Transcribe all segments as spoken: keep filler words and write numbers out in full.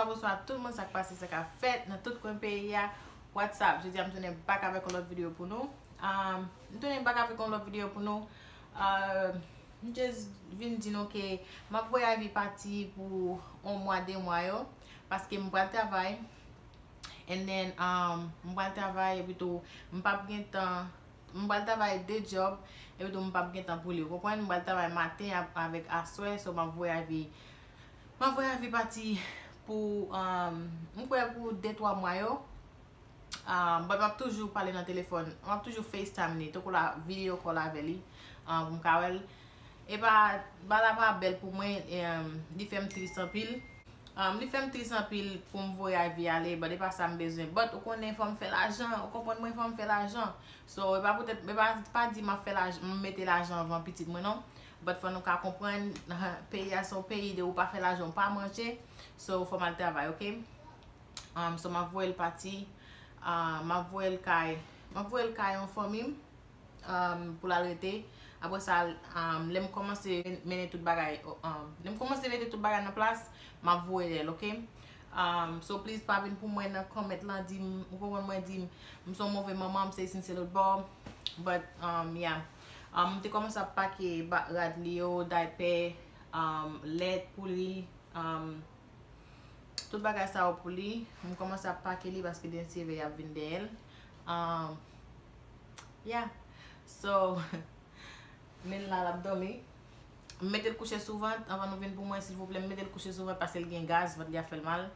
Bonswa tout moun, sa k pase, sa k ap fèt nan tout kwen peyi a. What's up? Jodi a m tounen back avèk yon lòt videyo pou nou. Um, m tounen back avèk yon lòt videyo pou nou. Uh, m just vin di nou ke m ap voye Ivy pati pou yon mwa, de mwa yo, paske m pral travay. And then, um, m pral travay, epi tou, m p ap gen tan, m pral travay de job, epi tou, m p ap gen tan pou li. Ou konprann? M pral travay maten ap-, avèk aswè, so m ap voye Ivy, m ap voye Ivy pati pou, um, m kwè pou de, twa mwa yo. Um, but m ap toujou pale nan telefòn, m ap toujou FaceTime li, tankou la, video call avè li, um, pou m ka wè l. E pa, bagay la pa bèl pou mwen, um, li fè m tris anpil. Um, li fè m tris anpil pou m voye Ivy ale, but e pa sa m bezwen. But ou konnen fò m fè lajan, ou konprann mwen, fò m fè lajan. So, e pa poutèt, e pa, pa di m ap fè lajan, m mete lajan anvan pitit mwen non. But fò nou ka konprann, peyi a se yon peyi de ou pa fè lajan, ou pa manje. So, fò m al travay, oke? Um, so, m ap voye l pati. Uh, m ap voye l kay, m ap voye l kay yon fanmi m, um, pou l al rete. Apre sa, um, lè m kòmanse men-, mennen tout bagay, um, lè m kòmanse mete tout bagay nan plas, m ap voye l, oke? Um, so, please, pa vin pou mwen nan comment lan, di m, ou konprann mwen, di m, m se yon move manman, m se isin, se lòtbò. But, um, yeah. Um, m te kòmanse ap pake ba-, rad li yo, daypè, um, lèt pou li, um, tout bagay sa yo pou li. M kòmanse ap pake li paske Densy Eve ap vin dèyè l. Um, yeah. So, men l la, l ap dòmi. M mete l kouche sou vant, anvan nou vin pou mwen, silvouplè, m mete l kouche sou vant paske l gen gaz, vant li ap fè l mal.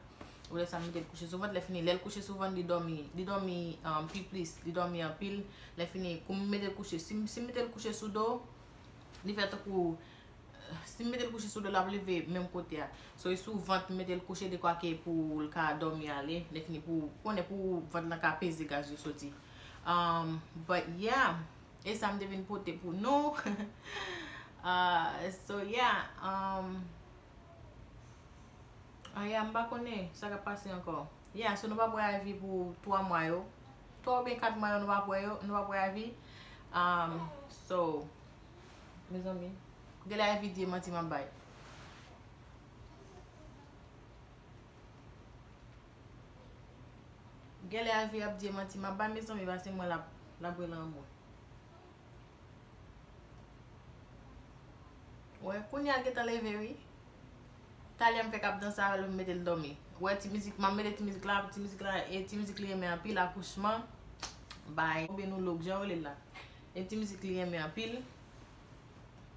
Ou wè sa, m mete l kouche sou vant, lè fini, lè l kouche sou vant, li dòmi, li dòmi, um, pi plis, li dòmi anpil. Lè fini, kou m mete l kouche, si m, si m mete l kouche sou do, li fè tankou, si m mete l kouche sou do, l ap leve menm kote a. So, e sou vant m mete l kouche, dekwa ke pou l ka dòmi ale. Lè fini, pou, konnen pou vant lan ka peze gaz yo soti. Um, but yeah, e sa m te vin pote pou nou. Uh, so yeah, um, ah, yeah, m pa konnen sa k ap pase ankò. Yeah, so nou p ap wè Ivy pou twa mwa yo. Twa oubyen kat mwa yo, nou p ap wè yo, nou p ap wè Ivy. Um, so, mezanmi, genlè Ivy di e manti m ap bay. Genlè Ivy ap di e manti m ap bay, mezanmi, paske mwen l ap, l ap rele anmwe. Wè, kounye a l gentan leve, wi. Talè m fèk ap danse avè l, m mete l dòmi. Wè, ti mizik, m ap mete ti mizik la, ti mizik la, e ti mizik li renmen anpil, Akouchman. Bay, oubyen nou lòk, jan yo rele l la. E ti mizik li renmen anpil.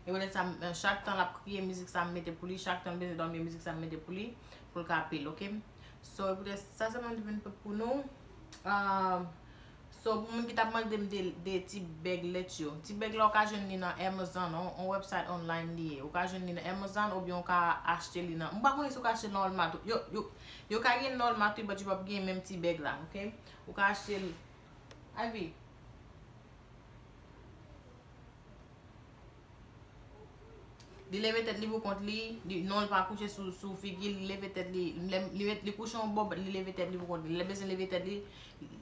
E wè sa, m, chak tan l ap kriye, mizik sa m mete pou li, chak tan l bezwen dòmi, mizik sa m mete pou li, pou l ka pil, oke? So, e poutèt sa, sa mwen te vin pou nou. Ah, So, pou moun ki t ap mande m de, de ti bèg lèt yo, ti bèg la ou ka jwenn li nan Amazon, on, on website online li ye. Ou ka jwenn li nan Amazon oubyen ou ka achte li nan, m pa konnen si ou ka achte l nan Walmart. Yo, yo, yo ka gen nan Walmart wi, but yo p ap gen menm ti bèg la, oke? Ou ka achte l, Ivy. Li leve tèt li pou kont li, li, non, li pa kouche sou, sou figi l, li leve tèt li, li, li, li kouche yon bò, li leve tèt li pou kont li. Lè l bezwen leve tèt li,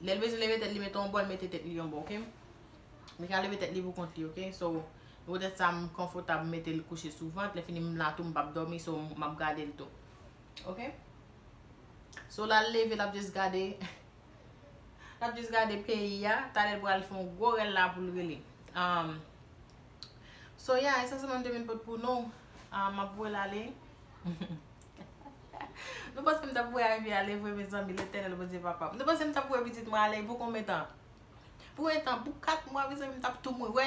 lè l bezwen leve tèt li, mete yon bò, l mete tèt li yon bò, oke? Li ka leve tèt li pou kont li, oke? So, poutèt sa, m konfòtab mete l kouche sou vant, lè fini m la tou, m p ap dòmi, so, m ap gade l tou. Oke? So, la l leve, l ap just gade. L ap just gade peyi a, talè l pral fè yon gwo rèl la pou l rele. Um, so, yeah, esansyèlman m te vin pote pou nou. Um, m ap voye l ale. Nou panse m t ap voye Ivy ale vre, mezanmi, Letènèl Bondye papa m. Nou panse m t ap voye pitit mwen ale pou konbyen tan? Pou yon tan, pou kat mwa, mezanmi, m t ap tou mouri. Wè.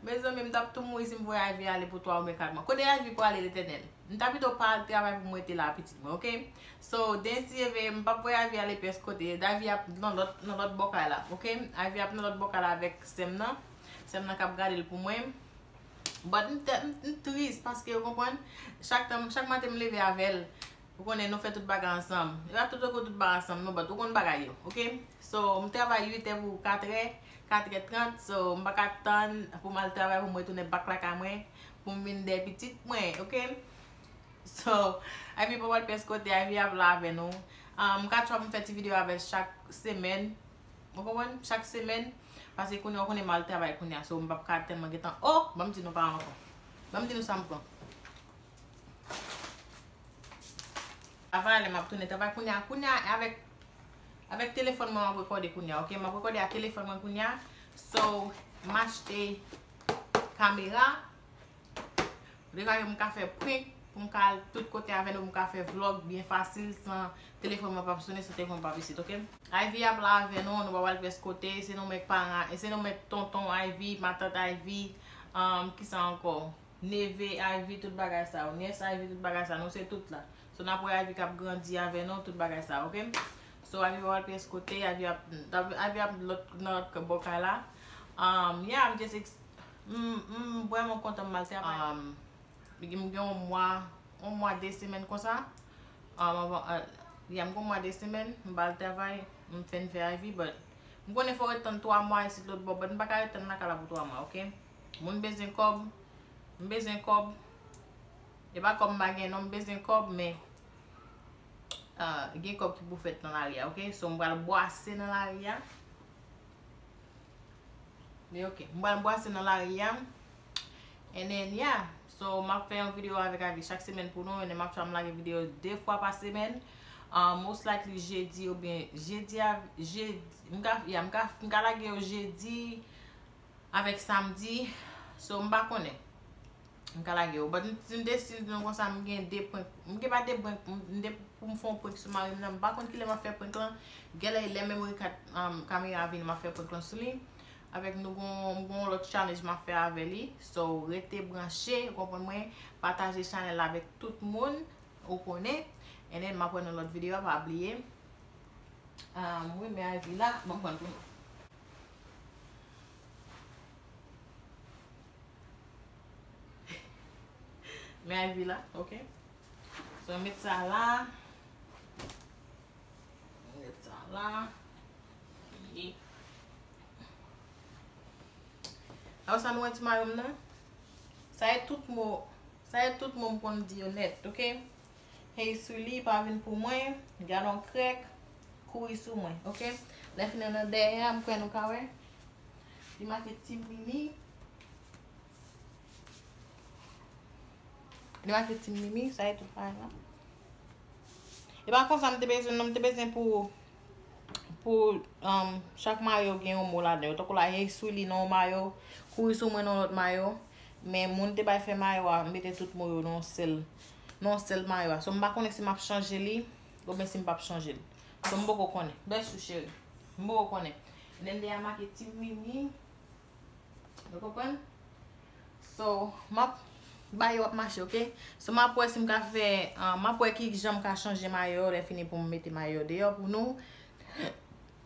Mezanmi, m t ap tou mouri si m voye Ivy ale pou twa oubyen kat mwa. Kote Ivy prale, Letènèl? M ta pito pa al travay pou m rete la pitit mwen, oke? So, Densy Eve, m p ap voye Ivy ale pyès kote. Ivy ap nan lòt, nan lòt bò kay la, oke? Ivy ap nan lòt bò kay la avèk sè m nan. Sè m nan k ap gade l pou mwen. But m tè-, m, m tris paske, ou konprann, chak tan, chak maten m leve avè l, ou konnen nou fè tout bagay ansanm. E pa tout, tout bagay ansanm non, but ou konn bagay yo, oke? So, m travay uit è pou katrè, katrè trant, so m pa ka tann pou m al travay pou m retounen back lakay mwen, pou m vin dèyè pitit mwen, oke? So, Ivy pa pral pyès kote, Ivy ap la avè nou. Um, m ka try pou m fè ti videyo avè l chak semèn. Ou konprann? Chak semèn. Paske kounye a, ou konnen m al travay kounye a. So, m p ap ka tèlman gen tan. Oh! Ban m di nou pa ankò. Ban m di nou sa m pran. Travay, lè m ap tounen travay kounye a, kounye a, avèk, avèk telefòn mwen, m ap rekòde kounye a, ok? M ap rekòde ak telefòn mwen kounye a. So, m achte kamera. Deja, m ka fè prank, pou m ka al tout kote avè nou, pou m ka fè vlog byen fasil, san telefòn mwen p ap sonnen, san telefòn mwen p ap isit, ok? Ivy ap la avè nou, nou pa pral pyès kote, se nou menm paran, e se nou menm tonton Ivy, matant Ivy, um, kisa ankò? Neve Ivy, tout bagay sa yo, nyès Ivy, tout bagay sa, nou se tout la. So, n ap wè Ivy k ap grandi avè nou, tout bagay sa, ok? So, Ivy pa pral pyès kote, Ivy ap, Ivy ap lòt, nan lòt bò kay la. Um, yeah, I'm just ex-, m, m vrèman kontan m al travay. Um, m gen yon mwa, yon mwa de semèn konsa. Um, anvan, uh, yeah, m gen yon mwa de semèn, m pa al travay, m fè, m fè Ivy, but m konnen fò w ret tann twa mwa isit lòt bò, but m pa ka ret tann lakay la pou twa mwa, ok? Moun bezwen kòb, m bezwen kòb. E pa kòb m pa gen, non, m bezwen kòb, men, ah, gen kòb ki pou fèt nan lari a, ok? So, m pral bwase nan lari a. Men, ok, m pral bwase nan lari a. And then, yeah. So, m ap fè yon videyo avèk Ivy chak semèn pou nou. And then, m ap try m lage videyo de fwa pa semèn. Ah, most likely jedi oubyen jedi a, jedi, m ka, yeah, m ka, m ka lage yo jedi avèk samdi. So, m pa konnen. M ka lage yo. But m, m deside nou konsa, m gen de prank. M gen pa de prank, m de pou m fè yon prank sou mari m nan. M pa konn kilè m ap fè prank lan. Genlè lè memory card, um, kamera a vini, m ap fè prank lan sou li. Avèk nou gon, m gon lòt challenge m ap fè avè li. So, rete branche, ou konprann mwen, pataje chanèl la avèk tout moun, ou konnen. And then, m ap wè nan lòt videyo a, pa bliye. Um, wi, men Ivy la, ban m pran l pou nou. Men Ivy la, ok. So, met sa la. Met sa la. E apre sa, nou wè ti mayo m nan. Sa e tout mo, sa e tout mo m konn di yo nèt, ok? Hey Swilly, pa vin pou mwen, gadon krèk, kouri sou mwen, ok? Lè fini nan dèyè a, m kwè nou ka wè. Li make Team Mimi. Li make Team Mimi, sa e tout paj la. E pa konsa m te bezwen, non, m te bezwen pou, pou, um, chak mayo gen yon mo ladan yo. Tankou la, Hey Swilly nan yon mayo, kouri sou mwen nan lòt mayo. Men moun te bay fè mayo a, m mete tout mo yo nan yon sèl, nan yon sèl mayo a. So, m pa konnen si m ap chanje li, oubyen si m p ap chanje li. So, m poko konnen. Bless you, cheri. M poko konnen. Nen de a make Team Mimi. Ou konprann? So, m ap bay yo ap mache, ok? So, m ap wè si m ka fè, ah, m ap wè ki jan m ka chanje mayo lè fini pou m mete mayo deyò pou nou.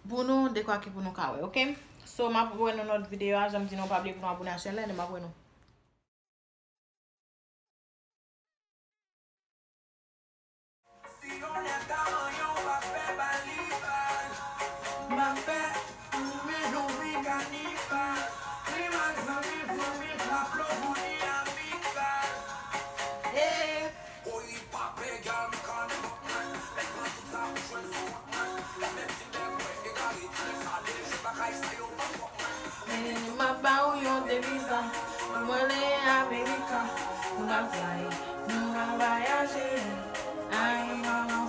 Pou nou, dekwa ki pou nou ka wè, ok? So, m ap wè nou nan lòt videyo a, jan m di nou, pa bliye pou nou abone a chèn la, e m ap wè nou. Si yon nèg ta manyen w, pa pè ba li bal. M pa pè, men nou vin kanibal. Li mal zanmi, fanmi, pa plo pou li amikal. Hey. Oyi, pa pè, gal, m kanibal. Mèt pran tout sa ou jwenn sou kont mwen. Mèt ti bèk mwen, egare, ti nèg sa deje, bagay sa yo pa fòk mwen. Men m ap ba ou yon deviz la. Pou m ale Amerika, pou m al fly, pou m al vwayaje. Ay, manman,